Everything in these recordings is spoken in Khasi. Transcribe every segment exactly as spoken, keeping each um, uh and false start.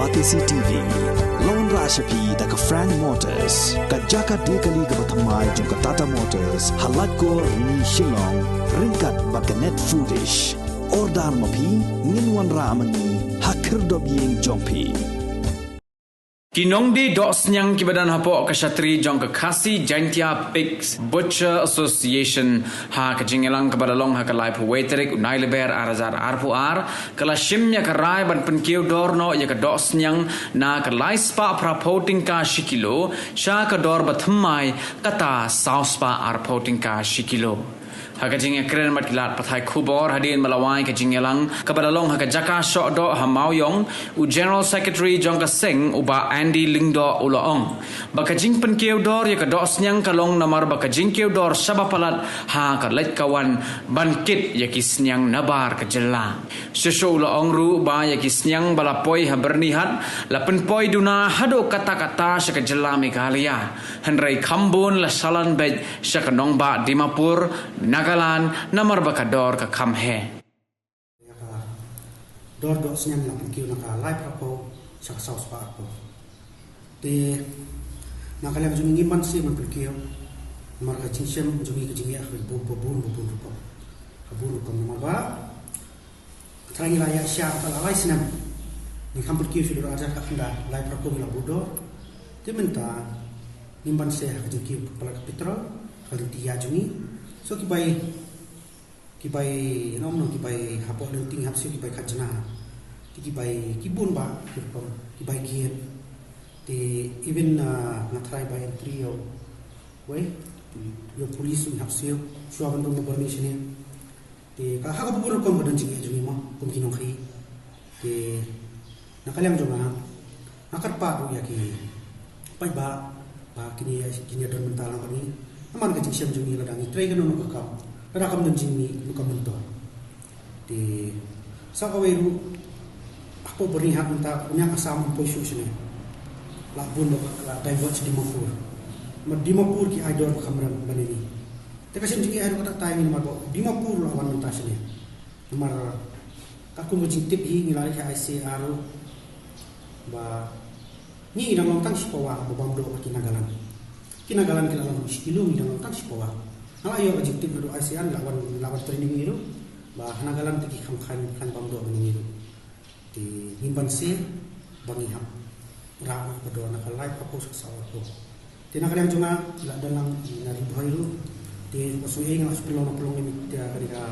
Batesi T V, la wanrah sha phi da ka Frank Motors, ka jaka die kali kaba thymmai jong ka Tata Motors, ha Laitkor Rni Shillong, ryngkat bad ka Net Foodish. Order ma phi, ngin wanrah ma ngi ha khyrdop ïing jong phi. Ki nongdie dohsniang kiba don hapoh ka shatri jong ka Khasi Jaintia Pigs Butcher Association, ha ka jingïalang kaba la long ha ka laiphew wei tarik u Naiïalam ar hajar arphew ar, ka la shim ïa ka rai ban pynkiew dor noh ïa ka dohsniang na ka laispah phraphew tyngka shi kilo sha ka dor ba thymmai, kata sawspah arphew tyngka shi kilo. Ha ka jingïakren bad ki lad pathai khubor hadien ba la wai ka jingïalang kaba la long ha ka jaka shoh doh ha Mawiong, u General Secretary jong ka seng, u Bah Andy Lyngdoh, u la ong ba ka jingpynkiew dor ïa ka dohsniang ka long namar ba ka jingkiew dor shaba palat ha ka leit ka wan ban kit ïa ki sniang nabar ka jylla. Shuh shuh u la ong ruh ba ïa ki sniang ba la poi ha Byrnihat la pynpoi duna haduh katta katta sha ka jylla Meghalaya. Hynrei kham bun la shalan beit sha ka nongbah Dimapur, Nagaland, namar ba ka dor ka kham heh. Ïa ka dor dohsniang la pynkiew na ka laiphew sha ka sawspah arphew. Te na ka liang jong ngi ngim banse ban pynkiew namar ka jingshem jong ngi ka jingeh ka bun, ba bun, ba bun rukom. Ka bun rukom namar ba trai ngi la ïaid sha ka la lai snem. Ngi kham pynkiew sha dor arhajar khatkhyndai, laiphew ngi la bud dor. Te mynta ngim banse ha ka jingkiew palat ka petrol, ka lynti ïaid jong ngi. So ki bai, ki bai, no, no, ki bai hapoh lynti ngi hap siew ki bai khajna. Te ki bai, ki bun ba ki rukom, ki bai giat. Te even, ah, nga trai bai entry ïa u, wei, ïa u police ngi hap siew, shuwa ban don ba bor ngi shane. Te ka ha ka bun rukom ka don jingeh jong ngi mo, kum ki nongkhaïi. Te na ka liang jong nga, nga kyrpad ruh ïa ki paidbah ba kin ïa, kin ïa don bynta lang bad ngi. Namar ka jingshem jong ngi lada ngi trei kano kano ka kam, lada kam don jong ngi ruh kam myntoi. Te sa kawei ruh, hapoh Byrnihat mynta, u nongïalam Assam um poi shuh shane. La bun ba la divert sha Dimapur. Namar Dimapur ki ai dor ba kham rem ban ïa ngi. Te ka shem jingeh haduh katta katta ïa ngi namar ba Dimapur la wan mynta shane. Namar katkum ka jingtip hi ngi la leit ha I C A R ruh ba ngi ngi dang long tang shipawa ba bam doh bad ki Nagaland. Ki Nagaland ki la long shi kilo, ngi dang long tang shipawa. Nga la ïoh ka jingtip naduh I C A R, ngi la wan, ngi la wan training ïa ngi ruh ba ha Nagaland te ki kham khlaiñ, khlaiñ bam doh bad ngi ruh. Te ngim banse ba ngi hap rah noh ka dor na ka laiphew sha ka sawphew. Te na ka liang jong nga, la don lang i na Ri Bhoi ruh. Te ba shu ei nga la shu pynlong na pynlong ïa kane ka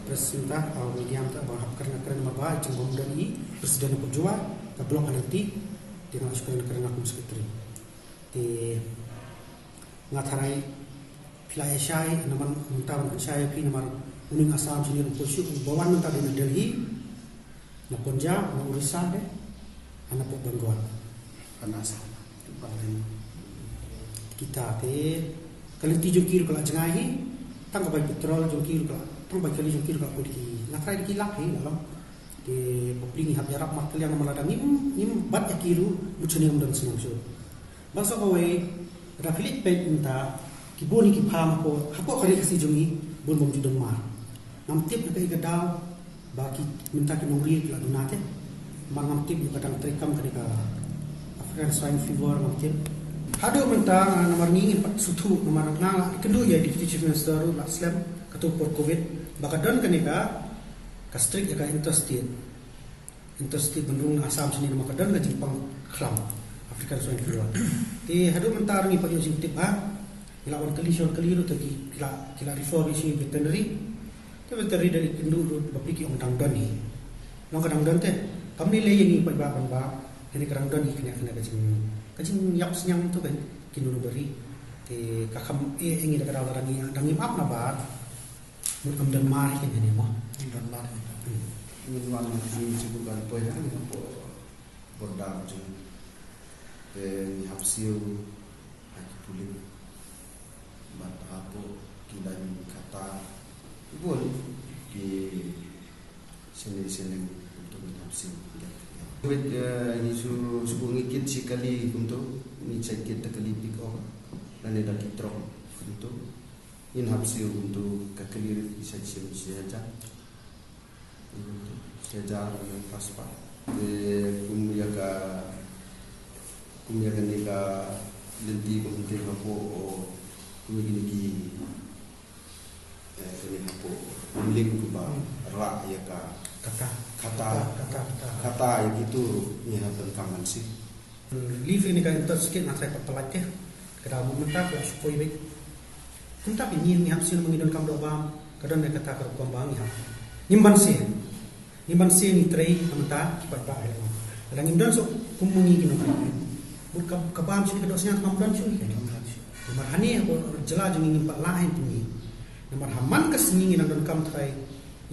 press mynta, ah, media mynta, ba hap kren na kren, namar ba i jingbym don i president hapoh Jowai, ka block ka lynti. Te nga la shu kren na kren nga kum secretary. Te nga tharai phi la ïa shai, namar mynta ban pynshai ïa phi namar u nongïalam Assam shane ruh poi shuh, ba wan mynta dei na Delhi, na Punjab, na Orissa de, ha na pdeng Bengal. Ka na Assam. Kita te ka lynti jong ki ruh ka la jngai hi, tang ka bai petrol jong ki ruh ka la, tang bai kali jong ki ruh ka la kut ki, nga tharai da ki lak hi la long. Te bapli ngi hap ïarap markylliang namar lada ngim, ngim bat ïa ki ruh, mut shane ngam don snem shuh. Bad sa kawei, lada phi leit peit mynta, ki bun hi ki farm hapoh, hapoh ka ri Khasi jong ngi, bun bym ju don mar. Ngam tip na kaei ka daw ba ki mynta ki nongri ki la duna te. Namar ngam tip ïa ka dang treikam kane ka African Swine Fever, ngam tip. Haduh mynta, ah, namar ngi ngim pat sngewthuh, namar nga la kynduh ïa Deputy Chief Minister ruh la slem katto por covid ba ka don kane ka, ka strict ïa ka interstate. Interstate ban rung na Assam shane namar ka don ka jingpang khlam African Swine Fever. Te haduh mynta ruh ngi pat ïoh jingtip ba ngi la wan kylli sha wan kylli ruh te ki la, ki la refer ïa sha veterinary. Te veterinary da i kynduh ruh bapli ki ong dang don hi. Long ka dang don te kam lei lei ïa ngi paidbah ban ba kane ka dang don hi, kane, kane ka jing, ka jingïap sniang to kan kin nunu bari. Te ka kham eh ïa ngi da ka daw lada ngi dang im ap na bar. Mut kam don mar hi kane mo. Kam don mar hi. Hmm. Ngin wan ngi shu ban poi ha ngi hapoh border jong. Te ngi hap siew ha ki pulit. Bad hapoh ki daiñ kata. Bun ki seng seng kumto ngi hap siew. Wait, eh, ngi shu, shu ngi kit shi kali kumto. Ngi check kit da kali pick up. Lane da ki truck kumto. Ngin hap siew kumto ka kali rit ki sa siew shi hajar. Shi hajar lane paspah. Te kum ïa ka, kum ïa kane ka lynti kumne te hapoh, o kum ïa kine ki, eh, kane hapoh, kum lynti kumba rah ïa ka kata, kata, kata, kata, kata ïa kitu ngi hap donkam ban siew. Leave ïa kane ka intoxicated, nga trai pat pynlait te. Ka dei mynta ka la shu poi beit. Kumta phi, ngi, ngi hap siew namar ngi donkam doh bam. Ka don ïa kata ka rukom ba ngi hap, ngim ban siew. Ngim ban siew, ngi trei namar ki paidbah hi. Lada ngim don shuh kum ma ngi ki nongtrei, mut ka, ka bam shuh, ka doh sniang kam don shuh. Namar hangne ha jylla jong ngi ngim pat lah hi pynmih. Namar ha man ka sngi ngi nang donkam trai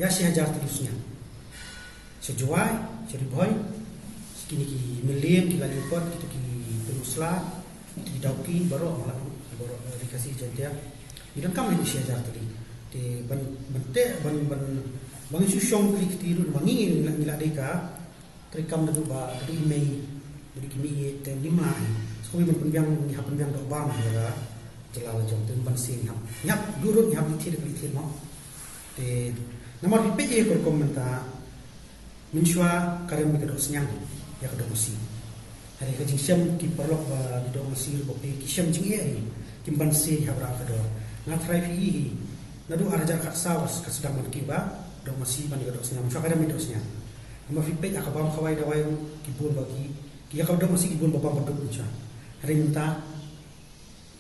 ïa shi hajar tylli u sniang. Sha Jowai, sha Ri Bhoi, kine ki Mylliem, ki Lainyiewkot, kito ki Pynursla, kito ki Dawki, baroh, baroh, eh, Ri Khasi Jaiñtia. Ngi donkam hi shi hajar tylli. Te ban, ban teh, ban, ban, ban shu shong kli kti ruh, ba ngi, ngi la, ngi la dei ka treikam naduh ba, naduh i Mei, naduh i Mei te ngim lah hi. Sa kawei ban pynbiang, ngi hap pynbiang doh bam ïa la jylla la jong, te ban siew ngi hap. Ngi hap duh ruh, ngi hap leit thied, leit thied mo. Te namar phi peit ïa ka rukom mynta, mynshuwa ka rem ïa ka doh sniang, ïa ka doh masi. Hynrei ka jingshem ki paralok ba ki doh masi ruh ba phi, ki shem jingeh hi, kim ban siew hi ha bynta ka dor. Nga trai phi hi, naduh ar hajar khatsaw ka sdang ban kiew ba doh masi ban ïa ka doh sniang, mynshuwa ka rem ïa ka doh sniang. Namar phi peit ha ka bam khawai dawai ruh ki bun ba ki, ki ïa ka doh masi ki bun ba bam ba duk mynshuwa. Hynrei mynta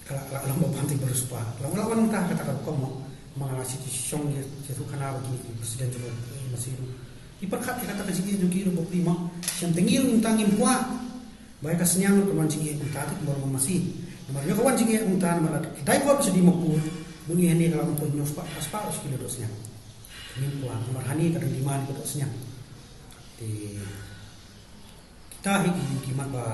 ka la, ka la long ba bam te ba riewspah. Ka la, ka la wan mynta ha kata ka rukom mo. Ma nga la shu shong ïa, ïathuhkhana bad kine ki president jong, eh, masi ruh. Ki pyrkhat ïa kata ka jingeh jong ki ruh bapli mo. Shem te ngi ruh mynta ngim kwah ba ïa ka sniang ruh kan wan jingeh mynta te kumba long masi. Namar ïa ka wan jingeh mynta namar la ki dei kwah sha Dimapur. Bun ïa hangne ka la wan poi hynñiewspah, phra spah shi kilo doh sniang. Ngim kwah namar hangne ka dang demand ka doh sniang. Te kita hi ki, ki mat ba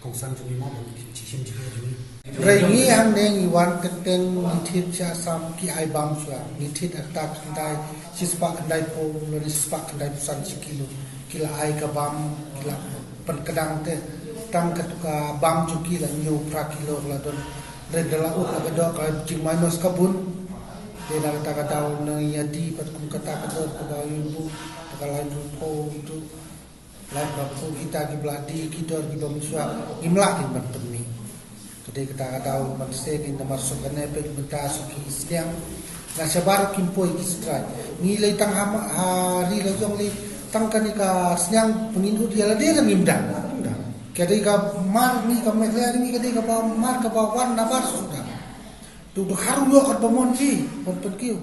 kongsan jong ngi mo, ba ngi shisien jingeh jong ngi. Hynrei ngi hangne ngi wan kyrteng, ngi thied sha Assam ki ai bam shuwa, ngi thied ha kata khyndai, shispah khyndaiphew lane shispah khyndaiphew san shi kilo. Ki la ai ka bam, ki la pynkdang te tang katu ka bam jong ki la hynñiew phra kilo ka la don. Hynrei da la ud la ka doh ka jingmai nos ka bun. Te na kata ka daw ngi ïa die pat kum kata ka dor kaba ïa u bu, ka laiphew phew tu. Lada phi, kita kiba la die ki dor kiba mynshuwa, ngim lah kin ban pynmih. Ka dei kata ka daw ban siew kin, namar shuh kane peit mynta shuh ki sniang. Nga shabar kim poi ki strike. Ngi lei tang ha, ha ri la jong lei tang kane ka sniang pynïoh ïa lade la ngim dang. Ka dei ka mar ngi ka Meghalaya ngi, ka dei kaba mar kaba wan nabar suda. Tu tu haru ïoh kat ba mon ki, ban pynkiew.